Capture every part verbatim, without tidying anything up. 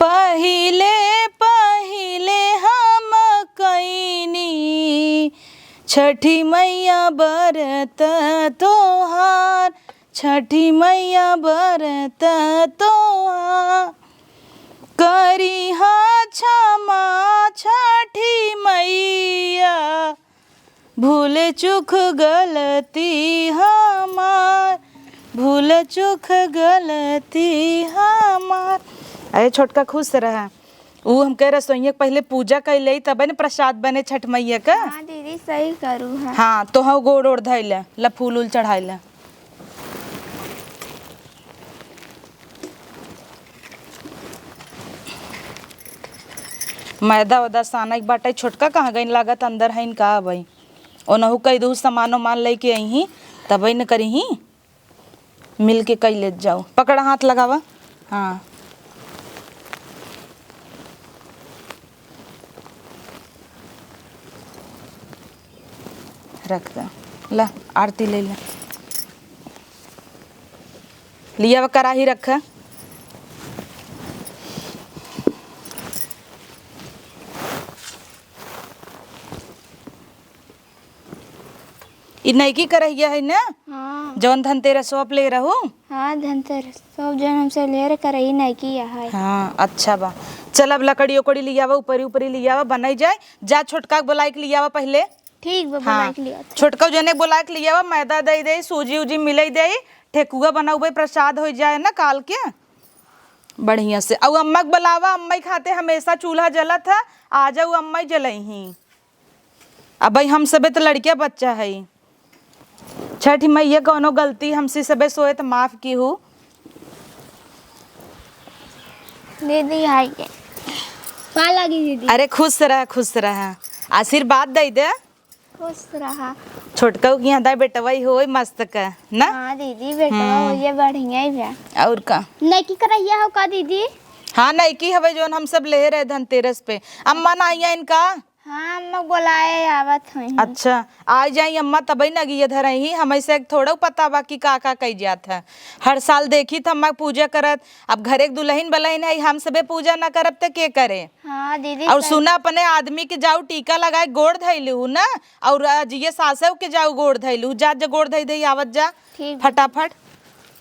पहिले पहिले हम कइनी छठी मैया बरत तोहार, छठी मैया बरत तोहार। करिहा क्षमा छठी मैया, भूल चूक गलती हमार, भूल चूक गलती हमार। अरे छोटका खुश रहा। ऊ हमके रसोइया के पहिले पूजा कइ लेई, तबे न प्रसाद बने छठ मैया का। हाँ दीदी, सही करू है। हाँ, तोहउ गोड़ ओड़ धइले, ला फूल उल चढ़ाइले। मैदा वैदा सानक बाटे, छोटका कहाँ गइन, लागत अंदर हइन का अबई। ओनहु कई दू सामान ओमान लइके अइहीं, तबई न करिहीं, मिल के कई लेत जाओ। पकड़ा, हाथ लगावा। हाँ, रख दा। ला, आरती ले ले। लिया वो कराही रखा। ई नइकी करहिया है ना? हाँ। जौन धनतेरस सोप ले रहू? हाँ, धनतेरस सोप जौन हमसे ले रहे करही नइकी है। हाँ, अच्छा बा। चल अब लकड़ी ओकड़ी लियावा, ऊपरी ऊपरी लियावा, बनाई जाए। जा छोटका के बोलाई के लियावा पहिले। ठीक बा, हाँ। बोलाई के लियावा। छोटका जने बोलाई के लियावा, मैदा दे दे, सूजी उजी मिलाई दे, ठेकुआ बनाउबे, प्रसाद हो जाए ना काल के बढ़िया से। अउ अम्मा के बुलावा, अम्मा ही खाते हमेशा चूल्हा जलत है, आ जाऊ अम्मा ही जलइहीं। अब भाई हम सबे तो लड़किया बच्चा है, छठी मैया कौनो गलती हमसे सबे सोए तो माफ की हूँ। दीदी हाय के पा लगी दीदी। अरे खुश रह, खुश रह, आशीर्वाद दे दे। खुश रहा। छोटकऊ की यहाँ दाई बेटवा ही होई मस्त का, ना? हाँ दीदी, बेटवा हम्म। होइए बढ़िया ही बा। और का? नइकी करहिया हो का दीदी? हाँ, नइकी हवे जौन हम सब ले रहे धनतेरस पे। अम्मा ना आइया इनका? हाँ, अम्मा बोलाए आवत हुई। अच्छा, आ जाई अम्मा, तबई नगिया धरही। हमें से थोड़ा पता बा कि का का कई जात है। हर साल देखी त अम्मा पूजा करत, अब घरे के दुल्हन बलहन है, हम सबे पूजा ना करब त के करे? हाँ दीदी, और सही। सुना, अपने आदमी के जाऊ टीका लगाए, गोड़ धइलू ना, और आज ये सासव के जाऊ गोड़ धइलू, जा, जा गोड़ धइ दे, आवत जा ठीक बा। फटाफट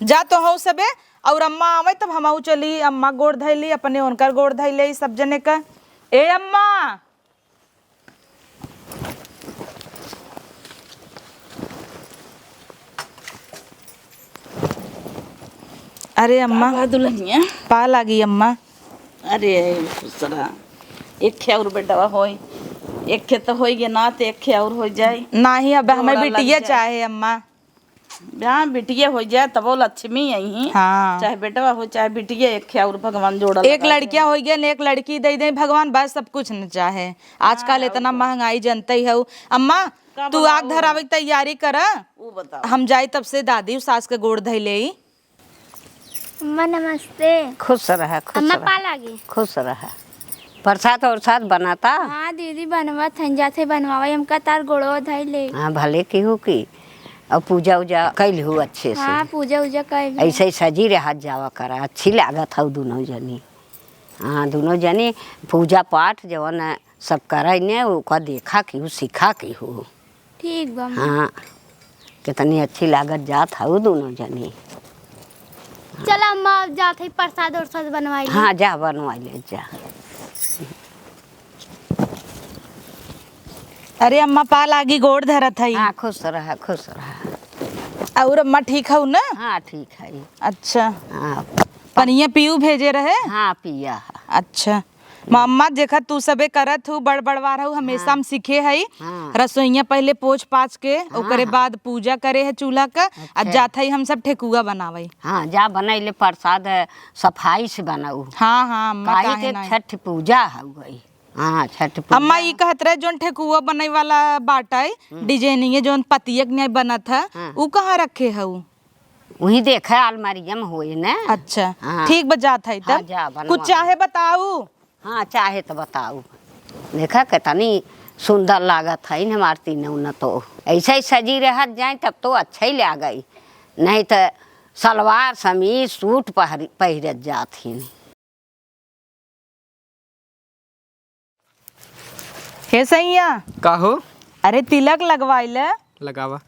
जा तो हो सबे, और अम्मा आवे तब हमहू चली, अम्मा गोड़ धइली, अपने उनकर गोड़ धइले, सब जने का। ए अम्मा, अरे अम्मा, का बा दुल्हनिया? पा लागी अम्मा। अरे खुश रहा। एक खे और बेटवा होई, एक खे तो होई गे ना, तो एक खे और हो जाई। नाही, अब हमें जोड़ा लग बिटिया जाए। चाहे अम्मा। हाँ, बिटिया हो जाए तबो लक्ष्मी अइहीं। हाँ। चाहे बेटवा हो चाहे बिटिया, एक खे और भगवान जोड़ा एक लगा लड़किया दे। हो गया न एक लड़की दे दे भगवान, बस सब कुछ न चाहे। आजकल हाँ, इतना और का। महंगाई जनते ही हो। अम्मा, का तू बोला आग हो? धरावे की तैयारी करा। ऊ बताओ। हम जाई तब से दादी सास के गोड़ धइ लेई। अम्मा नमस्ते। खुश रहा, खुश अम्मा रहा। पा लागी। खुश रहा। प्रसाद उरसाद बनाता? हाँ दीदी, बनवत हन, जाथे बनवावे, हमका तार गोड़ो धइ ले। हाँ, भले की हो की। और पूजा उजा कैल हो अच्छे से। हाँ, पूजा उजा कैल हो। ऐसे ही सजी रहत जावा करा, अच्छी लागत हऊ दुनों जनी। हाँ, दुनों जनी पूजा पाठ जवन सब करे ने, ओका देखा की हो, सीखा की हो। ठीक बा, अम्मा। हाँ, कितनी अच्छी लागत जात हऊ दुनों जनी। चला अम्मा, अब जात हई प्रसाद उरसाद बनवाई ले। हाँ, जा बनवाई ले जा। अरे अम्मा, पा लागी, गोड़ धरत हई। हाँ, खुश रहा, खुश रहा। और अम्मा ठीक हऊ ना? हाँ, ठीक है। अच्छा। हाँ। पनिया पीऊ भेजे रहे? हाँ, पिया है। अच्छा। मम्मा, जेखा तू सबे करत हू, बड़ बड़वार हऊ, हमेशा हाँ। हम सीखे हई। हाँ। रसोइया पहिले पोछ पाछ के, हाँ, ओकरे हाँ। बाद पूजा करे है चूल्हा का, आ अच्छा। जात हई हम सब ठेकुआ बनावई। हाँ, जा बनई ले प्रसाद, सफाई से बनाऊ। हाँ, हाँ, अम्मा, काहे काहे के नाहीं? छठ पूजा हऊ गई। हाँ, छठ पूजा। अम्मा, ई कहत रहे, जौन ठेकुआ बनई वाला बाटई, हम्म। डिजाइनिंग जौन पतियक न्याय बनत है, हाँ। ऊ कहाँ रखे हऊ? वही देखे अलमारिया में होए ने। अच्छा, हाँ। ठीक बा, जात हई हाँ, तब। जा, बनवा कुछ ले। चाहे बताऊ? हाँ, चाहे तो बताऊ। देखा कितनी सुंदर लागत है न हमार तीनों न तो। ऐसे ही सजी रहत जाए तब तो अच्छा ही लागई। नहीं तो सलवार समीज सूट पहरी, पहिरत जात ही नहीं। हे सैया। का हो? अरे तिलक लगवाई ले। लगावा।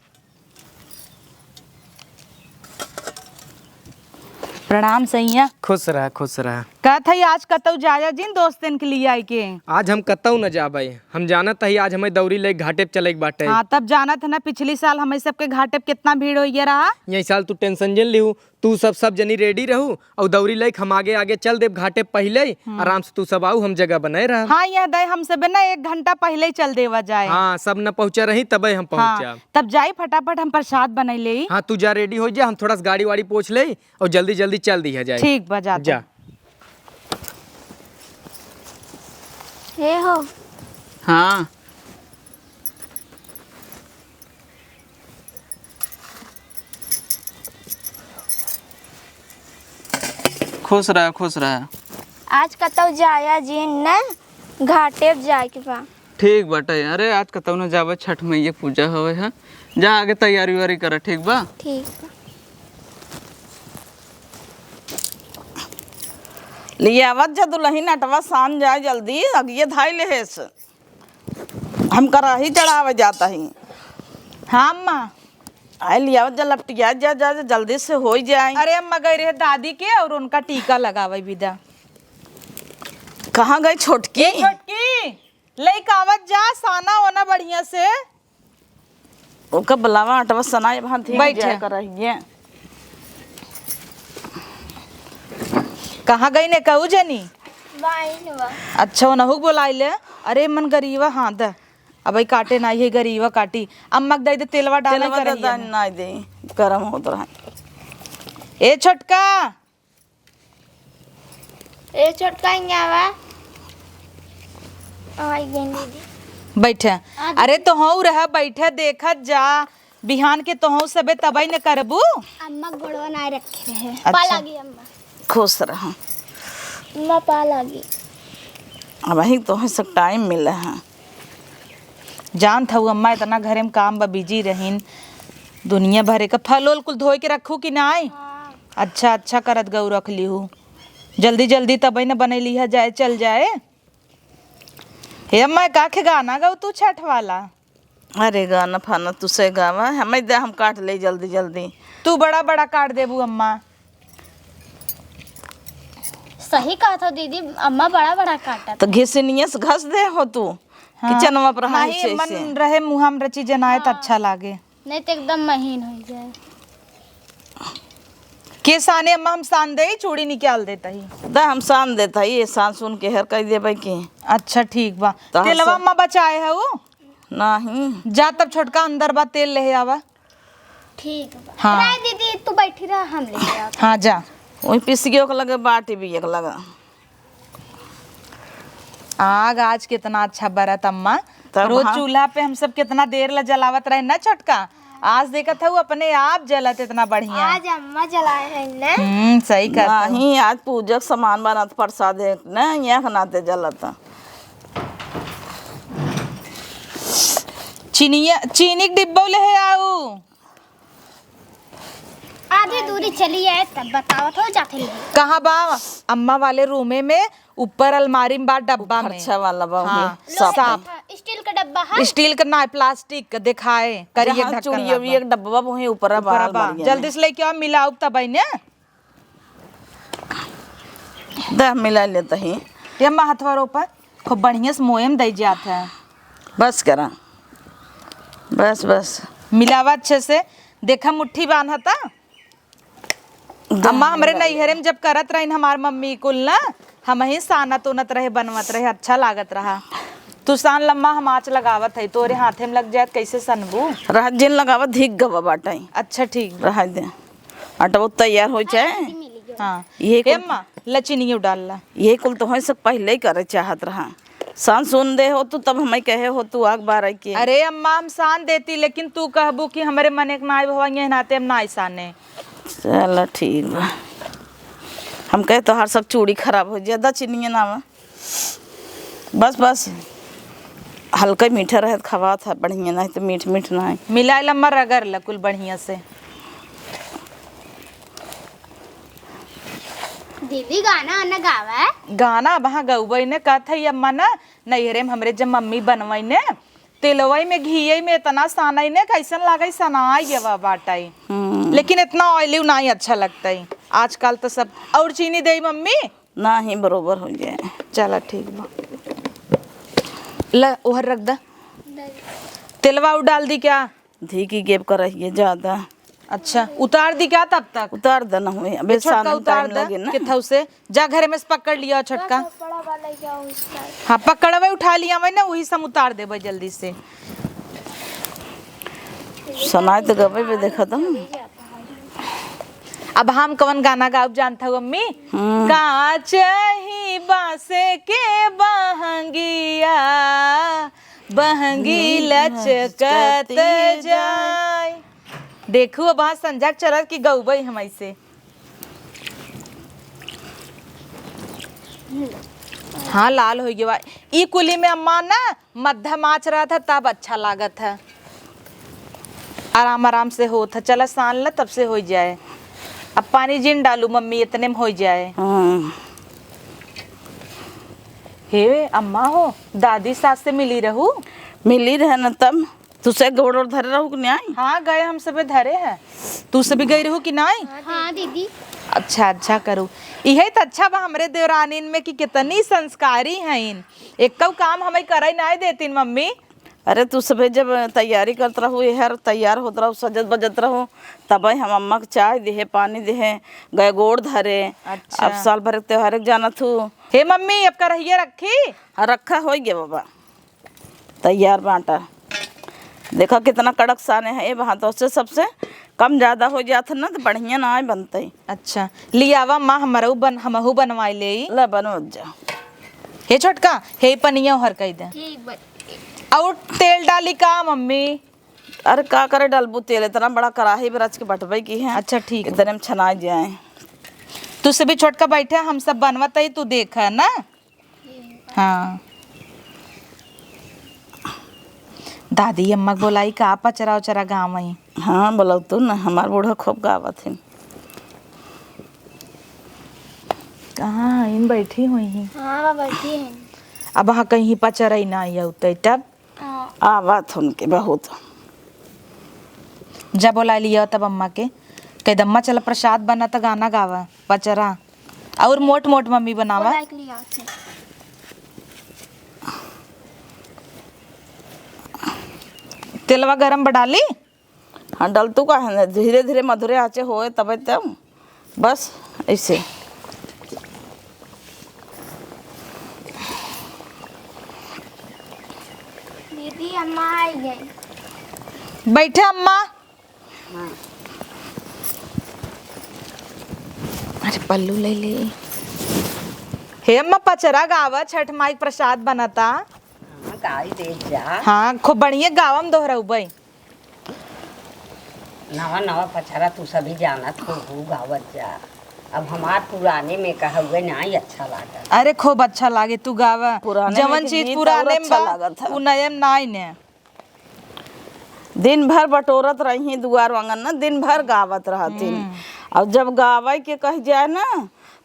प्रणाम सैया। खुश रह, खुश रह। कहत हई आज कतौ जाया जिन दोस्तन के लिए आई के। आज हम कतौ न जाबे, हम जानत हई आज हमें दौरी लेके घाटे पे चले के बाटे। हाँ, तब जानत है ना, पिछली साल हमें सबके घाटे पे कितना भीड़ हो गया रहा। यही साल तू tension जिन लिहू, तू सब, सब जनी ready रहू और दौरी लेके हम आगे आगे चल देब घाटे पे पहले ही। हम्म। आराम से तू सब आऊ, हम जगह बनाए रह। हाँ, यह दे हम सब ना एक घंटा पहले ही चल देवा जाए। हाँ, सब न पहुँचा रही तबे हम हाँ, पहुँचा। तब जाई फटाफट हम प्रसाद बनाई ले। हाँ, तू जा ready हो जा, हम थोड़ा सा गाड़ी वाड़ी पोछ ले और जल्दी जल्दी चल दिया जाए। ठीक बा, जा। जा। ए हो। हाँ। खुश रह, खुश रह। आज कतौ जाया जिन न, घाटे पे जाए के बा। ठीक बाटे। अरे, आज कतौ न जाबे, छठ मैया के पूजा हवे है। जा आगे तैयारी वारी कर, ठीक बा? ठीक बा। लियावत जा दुलहिन, अटवा सान जाए जल्दी, अगिए धाई लेहेस। हम कराही चढ़ावे जात ही। हाँ अम्मा। आए लियावत जा, लपटिया जा, जा, जा, जल्दी से होई जाए। अरे अम्मा गई रहे दादी के और उनका टीका लगावे विदा। कहाँ गई छोटकी? ए छोटकी, लइका आवत जा, साना ओना बढ़िया से। ओका बुलावा, अटवा सनाए, भात ही बैठे। जा कर रहिए। कहाँ गई ने कहू जनी? बाइन बा। अच्छा, ओनहु के बोलाई ले। अरे मन गरीबा, हाँ द। अब ई काटे ना, ये गरीबा काटी। अम्मा के दे दे, तेलवा डाल तेलवा कर दे, रहिए। ना दे, गरम होत रहा। ए छोटका, ए छोटका, हियाँ आवा। आई गई दीदी। बैठे। आ दीदी। अरे तोहू रह, बैठे, देखत जा। बिहान के तोहू सबे तबई न करबू। अम्मा गोड़वा ना रखे रहे। अच्छा। पा लागी अम्मा। खुश रह। अम्मा पा लागी। अबहीं तोहे सब time मिले है। जानत हऊ अम्मा, इतना घरे में काम बा, busy रहीन, दुनिया भरे का। फल ओल कुल धोए के रखू कि नाई? हाँ। अच्छा, अच्छा करत गऊ रख लिहू। जल्दी जल्दी तबे न बनैलिहा जाए, चल जाए। हे अम्मा, का खे गाना गऊ तू छठ वाला? अरे गाना फाना तू से गावा, हमें दे, हम काट ले जल्दी जल्दी। तू बड़ा बड़ा काट देबू अम्मा। सही कहत हो दीदी, अम्मा बड़ा बड़ा काटत तो है। घिसनिया से घस दे हो तू, हाँ। किचनवा पर हाथ नहीं, से, मन से। रहे मुँह में रची जनाए तो हाँ। अच्छा लागे। नहीं तो एकदम महीन हो जाए। के साने अम्मा, हम सान दे, चूड़ी निकाल देता ही। दा हम सान देता ही, ये सान सुन के हर कह देबे की। अच्छा ठीक बा। तो तेलवा सब अम्मा बचाए है वो? नहीं। जा तब छोटका अंदर बा, तेल ले आवा। ठीक बा। हाँ। राय दीदी, तू बैठी रह, हम ले आवा। हाँ, जा। वही पिसियो के लगे बाटी भी एक लगा। आग आज कितना अच्छा बरत अम्मा। तब रोज हाँ। चूल्हा पे हम सब कितना देर ला जलावत रहे ना छोटका, आज देखत हऊ अपने आप जलत इतना बढ़िया। आज अम्मा जलाए हैं ना। हम्म, सही कहत हऊ। नहीं, आज पूजा के सामान बनत, प्रसाद है ना, यहाँ के नाते जलत। चीनिया, चीनी के डिब्बो ले आऊ। आधी दूरी चली आए तब बतावत हो जाते ले। कहाँ बा? अम्मा वाले रूमे में, ऊपर अलमारी में बा, डब्बा में। खर्चा वाला बा, हाँ, वही साफ साफ। है। स्टील का डब्बा है? स्टील का ना, प्लास्टिक का, दिखाए, करिए जहाँ ढक्कन चूड़िया लगा। एक डब्बा वही ऊपर बा, ऊपर बा। अलमारिया में। जल्दी से लेके आओ, मिलाऊ तब ने। दा मिला लेता ही। ये अम्मा हथवा रोपा, खूब बढ़िया से मोयम दई जात है। बस करा, बस, बस। मिलावा अच्छे से, देखा मुट्ठी बांधता। दा अम्मा हमरे मिला ले। नैहरे में जब करत रहिन हमार मम्मी कुल ना, हमही सानत उनत रहे, बनवत रहे, अच्छा लागत रहा। तू सान लम्मा, हम आँच लगावत है, तोरे हाथे में लग जाए त कैसे सनबू? रह जिन लगावत, धिक गवा बाटे। अच्छा ठीक बा। रह दे। अटवो तैयार होइ जाए। हाँ। ये ए कुल अम्मा, लचीनियो डाल ला। ये कुल तो हम सब पहले ही करे चाहत रहा। सान सुन दे हो तू, तब हमें कहे हो तू आग बारह के। अरे अम्मा, हम सान देती, लेकिन तू कहबू कि हमरे मने के नाई भवा, ये नाते हम नाई साने। चलो ठीक बा। हम कहे तोहार सब चूड़ी खराब हो जाए, दा चीनिए ना बा। बस, बस, हल्का मीठा रहे त खवात है बढ़िया, नहीं तो मीठ, मीठ ना है। मिलाए लम्मा रगड़ ल कुल बढ़िया से। दीदी, गाना वाना गावा है? गाना अब हाँ गउबई ने, कहत है अम्मा ना, नैहरे में हमरे जब मम्मी बनवई ने, तेलवई में घीयई में इतना सानई ने, कैसन लागई, सनाई गवा बाटई। हम्म। लेकिन इतना ऑयली नाई अच्छा लगतई आजकल तो सब। और चीनी देई मम्मी? नाही, बरोबर हो जाए। चला ठीक बा, ल ओहर रख द। तेलवा उ डाल दी क्या? धी की गेब कर रही है ज्यादा। अच्छा, उतार दी क्या तब तक? उतार दे ना हुए, अबे ये छोटका सानन उतार टाइम दे, लगे ना। किथौ से जा घरे में से पकड़ लिया छोटका। बड़ा वाला क्या हो इसका? हाँ, पकड़वे उठा लिया मैं ना, वही से हम उतार देबे जल्दी से। सनाई तो गवे बे, देखा तो। अब हम कवन गाना गाउब जानत हऊ अम्मी? हम्म। कांच ही बांस के बहंगिया, बहंगी लचकत जाए। देखू अब हाँ संझा के चलत कि गउबई हम ऐसे। हाँ, लाल होइ गवा। ई कुली में अम्मा ना मध्यम आँच रहत है, तब अच्छा लागत है। आराम आराम से होत है। चला सान ल, तब से होइ जाए। अब पानी जिन डालू मम्मी, इतने में होइ जाए। हाँ। हे अम्मा हो, दादी सास से मिली रहू? मिली रहे न तब। तू से गोड़ ओड़ धरे रहू कि नाई? हाँ, गए हम सबे धरे है। तू सबे गई रहू कि नाई? हाँ दीदी। अच्छा, अच्छा करू। इहे त अच्छा बा हमरे देवरानिन में कि कितनी संस्कारी हईन। एक्कौ काम हमें करे नाई देतीन मम्मी। अरे तू सबे जब तैयारी करत रहू, एहर तैयार होत रहू, सजत बजत रहू, तबे हम अम्मा के चाय दिहे, पानी दिहे, गए गोड़ धरे। अच्छा। अब साल भर के त्योहार के जानत हू। हे मम्मी, अब करहिया रखी? हाँ, रखा होइ गया बाबा। तैयार बाटा। देखा कितना कड़क साने है, वहाँ तो उससे सबसे कम ज्यादा हो जात है ना, तो बढ़िया ना आए बनते। अच्छा, लियावा माँ, हमरहू बन-, हमहू बनवाई ले। ले बनवा जा। हे छोटका, हे पनिया हर कई दे। ठीक बा। और तेल डाली का मम्मी? अरे का करे डालबू तेल, इतना बड़ा कढ़ाई में रच के बटबे की है। अच्छा, ठीक। इतने में छनाई जाए। तू से भी छोटका बैठे, हम सब बनवत ही, तू देख है ना। हाँ। दादी अम्मा के बोलाई का पचरा उचरा गावई। हाँ, बोलौतू ना, हमार बूढ़ा खूब गावत है। कहाँ है? इन बैठी हुई हैं। हाँ, बैठी हैं। अब हाँ कहीं पचरा ही ना आई होते तब। हाँ। आवत उनके बहुत। जब बोला लिया तब अम्मा के, कह दम्मा चला प्रसाद बना त गाना गावा, पचरा। और मोट मोट मम्मी बनावा। बोला के लिया थे। तेलवा गरम बा डाली? हाँ, डलतू काहे न? धीरे धीरे मधुरे आँचे होए तबे तब। बस ऐसे। दीदी, अम्मा आई गई। बैठे अम्मा। हाँ। अरे पल्लू ले ले। हे अम्मा, पचरा गावा, छठ माई के प्रसाद बनता। हाँ, गाई दे जा। हाँ, खूब बढ़िया गावम दोहरउबई। नवा नवा पचरा तू सभी जानत हो, हु गावत जा। अब हमार पुराने में कहउए नाई अच्छा लागत। अरे खूब अच्छा लागे तू गावा। पुराने में जवन के चीज गीत और पुराने में अच्छा बा, लागत है। उ नए में नाई ने। दिन भर बटोरत रही दुआर आंगन ना, दिन भर गावत रहती। हम्म। और जब गावे के कह जाए ना,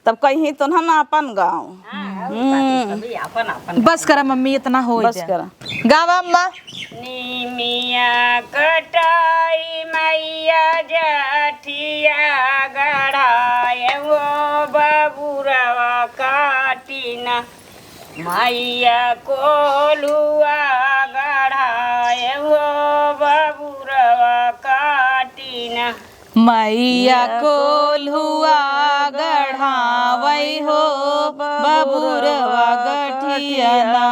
तब कहीं तो ना, ना अपन गाँव। हाँ, और बाकी हम्म। सभी अपन अपन बस करा मम्मी, इतना हो बस जाए। करा। गावा अम्मा। निमिया कटाई मैया जठिया गढ़ाए वो बबुरवा काटिना। मैया कोलुआ गढ़ाए वो बबुरवा काटिना। मैया कोल्हुआ गढ़ावै हो बबुरवा गठियना।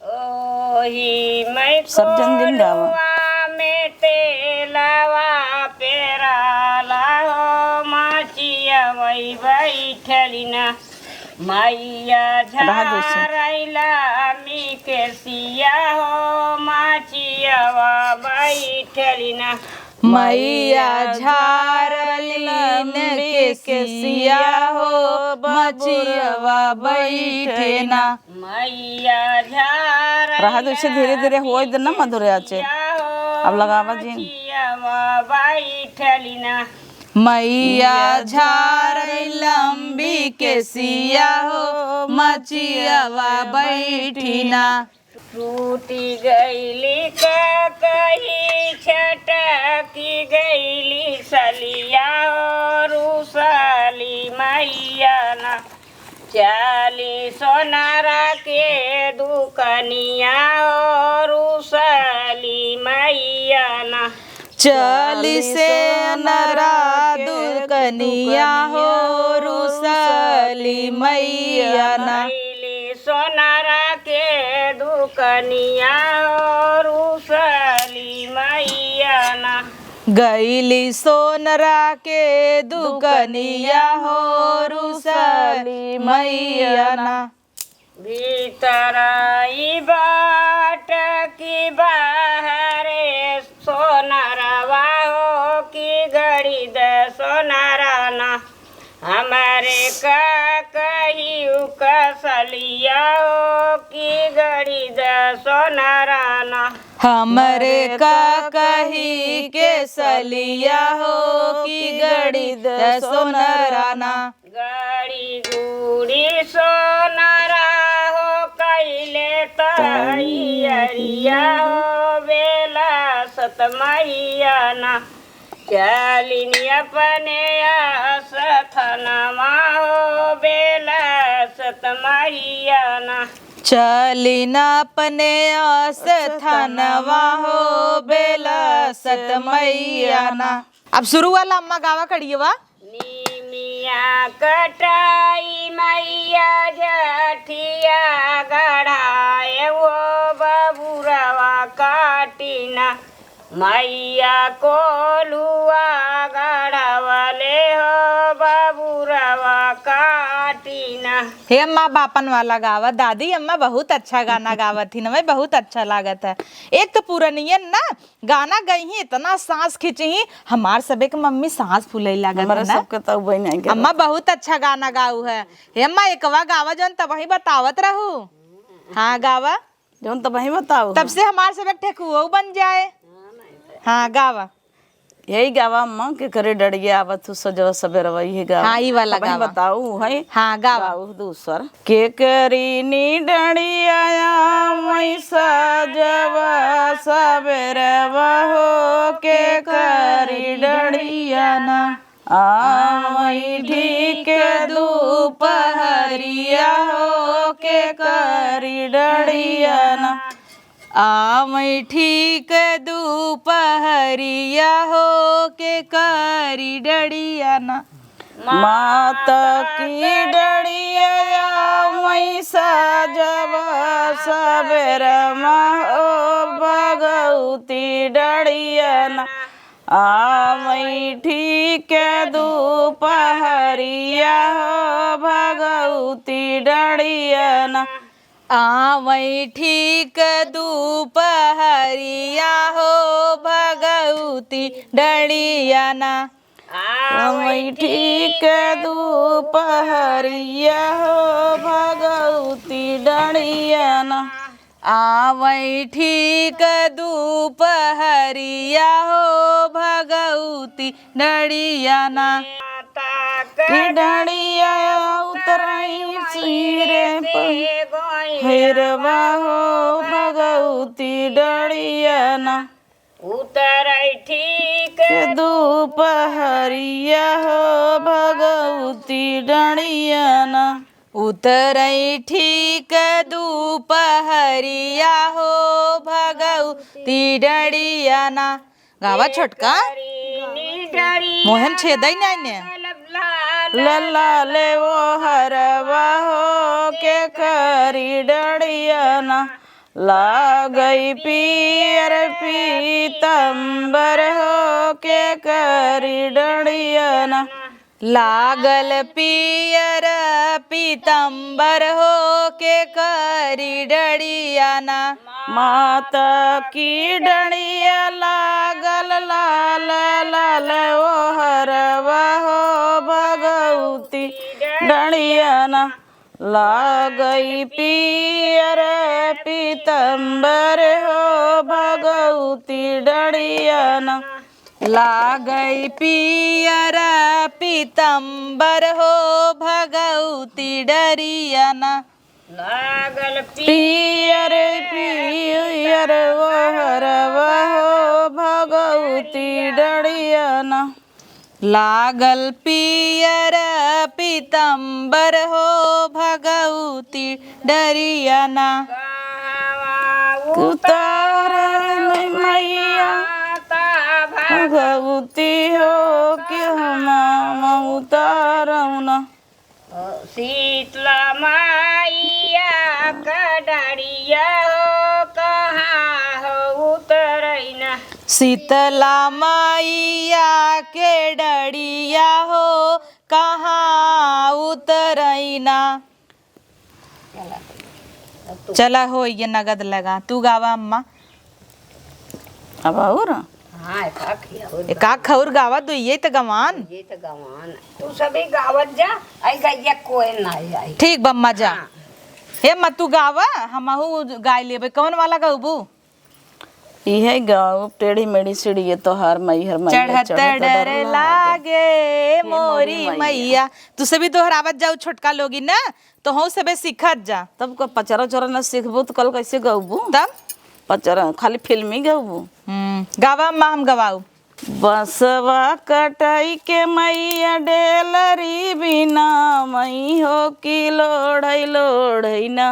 ओही मैं सब जन दिन गावा। कोल्हुआ में तेलवा पेराला हो माचिया वही बैठलिना। मैया रहा जैसे। झारैला मी के सिया हो माचिया बैठलिना। मैया झारली लंबी केसिया हो, मचियवा बैठे ना। मैया झारली रहा दो, इसे धीरे धीरे होए दे ना मधुरे आचे। अब लगावा जी। मचियवा बैठली ना। मैया झारे लंबी केसिया हो, मचियवा बैठी ना। टूटी गईली का कही, छटकी गईली सलिया हो, रुसली मैया ना। चाली सोनारा के दुकनिया हो, रुसली मैया ना। चाली सोनारा के दुकनिया हो, रुसली मैया ना। गईली सोनारा के दुकनिया हो, रुसली मैया ना। गईली सोनरा के दुकनिया हो, रुसली मैया ना। भीतर ई बाट की बाहरे सोनरवा हो, कि गड़ी द सोनरा ना। हमरे का कही उ कसलिया हो, कि गड़ी द सोनरा ना। हमरे का कही के सलिया हो, कि गड़ी द सोनरा ना। गड़ी गुड़ी सोनरा हो, कइले तैयारिया हो, बेला सत मैया ना। चलिन अपने आस्थानमा हो, बेला सत मैया ना। चलिन अपने आस्थानमा हो, बेला सत मैया ना। अब शुरू वाला अम्मा गावा कड़ियवा। नीमिया कटाई मैया जठिया गढ़ाए, वो बबुरवा काटिना। मैया कोलुआ गढ़वले हो, बबुरवा काटिना। हे अम्मा, बापन वाला गावा। दादी अम्मा बहुत अच्छा गाना गावत ही ना, बहुत अच्छा लागत है। एक तो पुरनियन ना गाना गई ही, इतना सांस खींची ही, हमार सबे के मम्मी सांस फूले लागत है हमारा ना। सबके तो वही नहीं गए। अम्मा बहुत अच्छा गाना गाऊ है। हे अम्मा, एकवा गावा जौन तब वही बतावत रहू। हाँ गावा। जौन तब वही बताऊ। तब से हमार सबे ठेकुआ बन जाए। हाँ गावा। यही गावा अम्मा के करे डड़िया आवत हूँ सजवा सबेरवा, यही गावा। हाँ, ई वाला तब वही गावा। बताऊ है। हाँ गावा। गाऊ दूसर। के करी नी डड़िया आवै सजवा सबेरवा हो, के करी डड़िया ना। आवै ठीक दुपहरिया हो, के करी डड़िया ना। आवै ठीक दुपहरिया हो, के करी डड़िया ना। माता की डड़िया आवै सजवा सबेरवा हो, भगवती डड़िया ना। आवै ठीक दुपहरिया हो, भगवती डड़िया ना। आवै ठीक दुपहरिया हो, भगवती डड़िया ना। आवै ठीक दुपहरिया हो, भगवती डड़िया ना। आवै ठीक दुपहरिया हो, भगवती डड़िया ना। कि डड़िया उतरई सिरे पर, हेरवा हो भगवती डड़िया ना। उतरई ठीक दुपहरिया हो भगवती डड़िया ना। उतरई ठीक दुपहरिया हो भगवती डड़िया ना। गावा छोटका। मोहन छेदई नहीं ने। लल्ला ले वो हरवा हो के करी डड़िया ना। लागई पियर पीतम्बर हो के करी डड़िया ना। लागल पियर पीतम्बर हो के करी डड़िया ना। माता की डड़िया लागल लाल लाल ओ हरवा हो भगवती डड़िया ना। लागई पियर पीतम्बर हो भगवती डड़िया ना। लागै पियर पीतम्बर हो भगवती डरिया ना। लागल पियर पियर वहरवा हो भगवती डरिया ना। लागल पियर पीतम्बर हो भगवती डरिया ना। उतार मैया भगवती हो कि हम उतारौना। शीतला मैया का डरिया हो कहाँ हो उतरैना। शीतला मैया के डरिया हो कहाँ उतरैना। चला हो ये नगद लगा, तू गावा अम्मा। अब और? हाँ, एक आख ही और एक आख और गावा, दो ये तो गवान। ये तो गवान। तू सभी गावत जा, आई गैया कोई ना आई। ठीक बम्मा जा। हाँ। हे अम्मा तू गावा, हमहू गाय लेबे। कौन वाला गाउबू? इहे गाउब टेढ़ी मेढ़ी सीढ़ी ये तोहार मई हर मई चढ़त चढ़त डर डर लागे लागे मोरी मोरी मैया। मैया। तू सभी दोहरावत जाऊ छोटका लोगी ना, तो हूँ सबे सीखत जा। तब को पचरा उचरा न सीखबू तो कल कैसे गउबू? तब? पचरा खाली फिल्मी गउबू। हम्म, गावा अम्मा हम गवाऊ। बसवा कटाई के मैया डेलरी बिना मई हो कि लोढ़ै लोढ़ै ना।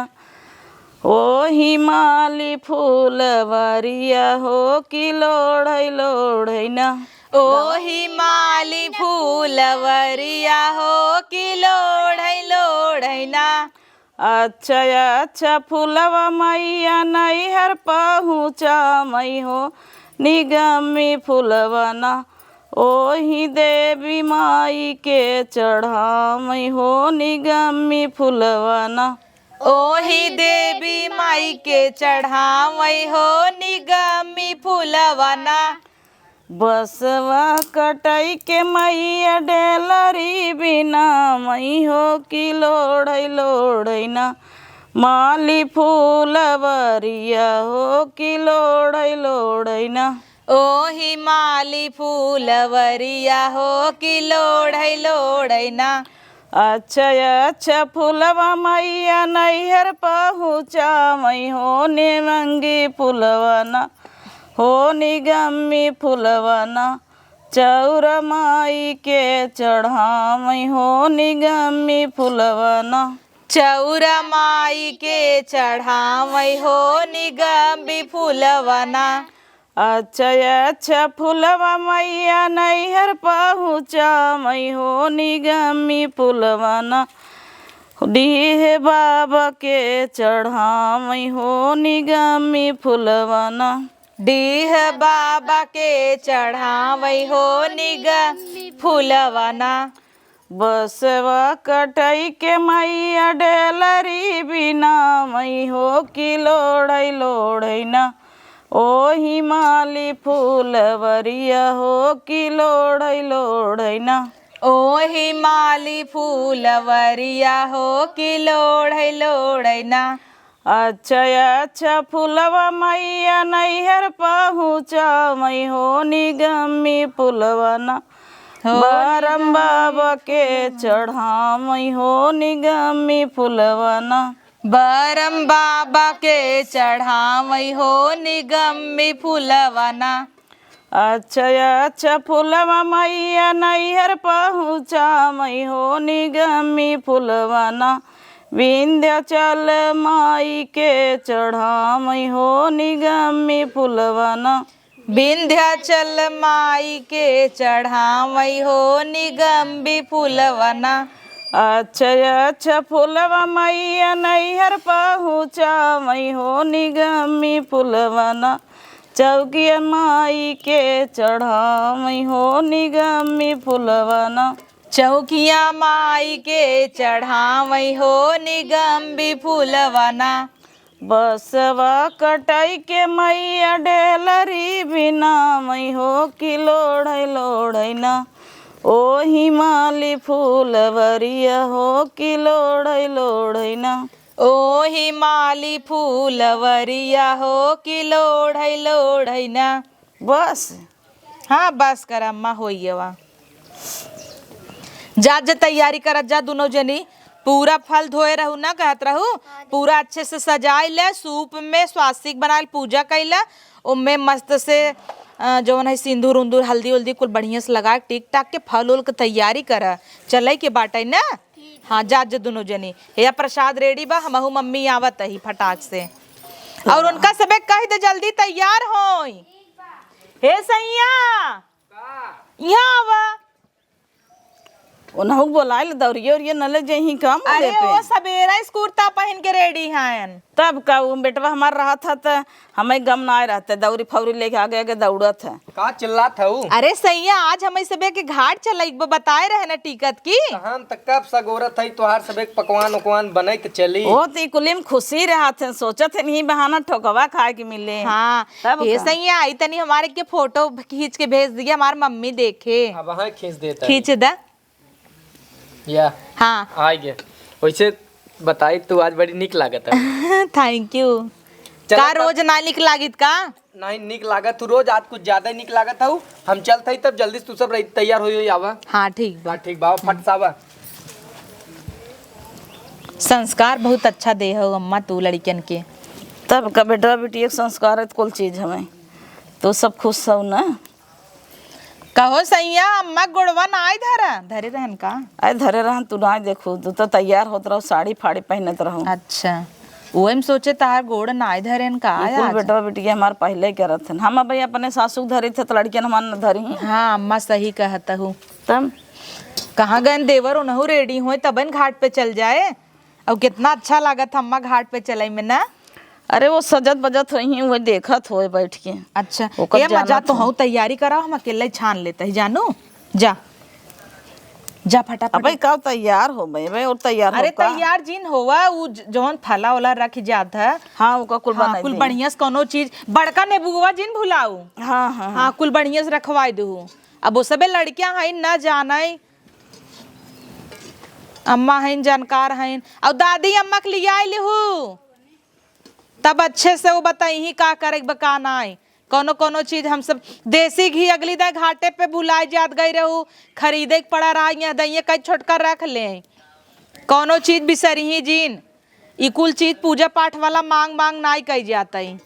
ओही माली फूलवरिया हो कि लोढ़ै लोढ़ै ना। ओही माली फूलवरिया हो कि लोढ़ै लोढ़ै ना। अच्छा अच्छा फूलवा मैया नैहर पहुँचा मई हो निगमी फूलवा ना। ओही देवी माई के चढ़ा मई हो निगमी फूलवा ना। ओही देवी माई के चढ़ा मई हो निगमी फूलवा ना। बसवा कटाई के मैया डेलरी बिना मई हो कि लोढ़ै लोढ़ै ना। माली फूलवरिया हो कि लोढ़ै लोढ़ै ना। ओही माली फूलवरिया हो कि लोढ़ै लोढ़ै ना। अच्छा अच्छा फूलवा मैया नैहर पहुँचा मई हो निमंगी फूलवा ना। हो निगमी फूलवा ना। चौरा माई के चढ़ा मई हो निगमी फूलवा ना। चौरा माई के चढ़ा मई हो निगमी फूलवा ना। अच्छा अच्छा फूलवा मैया नैहर पहुँचा मई हो निगमी फूलवा ना। डीह बाबा के चढ़ा मई हो निगमी फूलवा ना। डीह बाबा के चढ़ा मई हो निगमी फूलवा ना। बसवा कटाई के मैया डेलरी बिना मई हो कि लोढ़ै लोढ़ै ना। ओही माली फूलवरिया हो कि लोढ़ै लोढ़ै ना। ओही माली फूलवरिया हो कि लोढ़ै लोढ़ै ना। अच्छा अच्छा फूलवा मैया नैहर पहुँचा मई हो निगमी फूलवा ना। हो बरम बाबा के चढ़ा मई हो निगमी फूलवा ना। बरम बाबा के चढ़ा मई हो निगमी फूलवा ना। अच्छा अच्छा फूलवा मैया नैहर पहुँचा मई हो निगमी फूलवा ना। विंध्याचल माई के चढ़ा मई हो निगमी फूलवा ना। विंध्याचल माई के चढ़ा मई हो निगमी फूलवा ना। अच्छा अच्छा फूलवा मैया नैहर पहुँचा मई हो निगमी फूलवा ना। चौकिया माई के चढ़ा मई हो निगमी फूलवा ना। चौकिया माई के चढ़ा मई हो निगमी फूलवा ना। बसवा कटाई के मैया डेलरी बिना मई हो कि लोढ़ै लोढ़ै ना। ओही माली फूलवरिया हो कि लोढ़ै लोढ़ै ना। ओही माली फूलवरिया हो कि लोढ़ै लोढ़ै ना। बस। हाँ, बस कर अम्मा, होइए वा। जा, जा, तैयारी करत जा दुनो जनी। पूरा फल धोए रहू ना, कहत रहू, पूरा अच्छे से सजाई ले, सूप में स्वास्तिक बनाइल, पूजा कइला, ओमे मस्त से, अ, जवन है सिंदूर उंदूर, हल्दी उल्दी कुल बढ़िया से लगा के, टिक टाक के फल उल के तैयारी कर। चलै के बाटै ना? हाँ, जा, जा दुनो जनी। हे प्रसाद रेडी बा, हमहू मम्मी आवत ही फटाक से। और उनका सबे कह दे जल्दी तैयार होई। हे सैया, यहाँ आवा। उनहु के बोलाए ले, दौरिये उरिये न ले जइहीं का मुँह अरे, लेपे। वो सबेरा इस कुर्ता पहिन के रेडी हयन। तब का, उ बेटवा हमार रहत ह त हमें गम नाय रहते, दौरी फौरी लेके आगे आगे दौड़त है। का चिल्लात हऊ? अरे सैया, आज हमें सबे के घाट चलई ब-, बताए रहे न टिकट की। त हम त कब सगोरत हई तोहार सबे के पकवान उकवान बनई त चली। ओ, त ई कुली में खुशी रहत है, सोचत है नहीं बहाना ठोकवा खाए के मिले। हाँ, तब हे का? सैया, आई तनी हमारे के फोटो खींच के भेज दिया, हमार मम्मी देखे। अब हाँ खींच देता है। खींच दा। या। हाँ। आइ गे। वैसे बताई, तू आज बड़ी निक लागत है। Thank you। चला का तब। रोज ना निक लागित का? नहीं, निक लागत तू रोज, आज कुछ ज्यादा ही निक लागत हऊ। हम चलत हई तब जल्दी से, तू सब रही, तैयार होई, होई आवा। हाँ, ठीक बा। हाँ, ठीक बा, आवा, फट से आवा। संस्कार बहुत अच्छा दे हो अम्मा तू लड़कियन के। तब का बेटवा बेटी एक संस्कार है, कुल चीज हमें। तो सब खुश हो ना। कहो सैया, अम्मा गोड़वा नाई धरा, धरे रहन का? अरे धरे रहन, तू नाई देखू, तू तो तैयार होत रहो, साड़ी फाड़ी पहनत रहो। अच्छा, वही में सोचे तहार गोड़ नाई धरेन का ये कुल आज? बेटवा बेटिया हमार पहले करत हन, हम अब अपने सासू के धरी थे तो लड़कियन हमार न धरी। हाँ अम्मा, सही कहत हूँ। तब कहाँ गए देवर, उनहु रेडी होए तबन घाट पे चल जाए। और कितना अच्छा लागत ह अम्मा घाट पे चलई में ना। अरे वो सजत बजत होई, वो देखत होए बैठ के। अच्छा, ओकर ए अम्मा, जा जानत तो हूँ। हऊ तैयारी करा, हम अकेले छान लेते ही जानू। जा, जा फटाफट। अबे का तैयार हो बे, बे और तैयार अरे हो का? तैयार जिन होवा, उ ज-, जौन फला ओला रख जात है। हाँ, ओका कुल हाँ, बनाई कुल दे। बढ़िया से कोनो चीज, बड़का नेबुआ जिन भुलाऊ। हाँ, हाँ, हाँ, हाँ। कुल बढ़िया से रखवाई दू। अब वो सबे लड़कियां हैं, ना जाने। अम्मा हैं, जानकार हैं। और दादी अम्मा के लिए आई लिहू। तब अच्छे से वो बताई ही का करे के बा, का नाई। कौनो कौनो चीज हम सब देसी घी अगली दाई घाटे पे भुलाई जात गई रहू, खरीदे के पड़ा रहा, यहाँ दइये कई छोटका रख ले। कौनो चीज बिसरी ही जीन, ई कुल चीज पूजा पाठ वाला मांग मांग नाई कई जात है।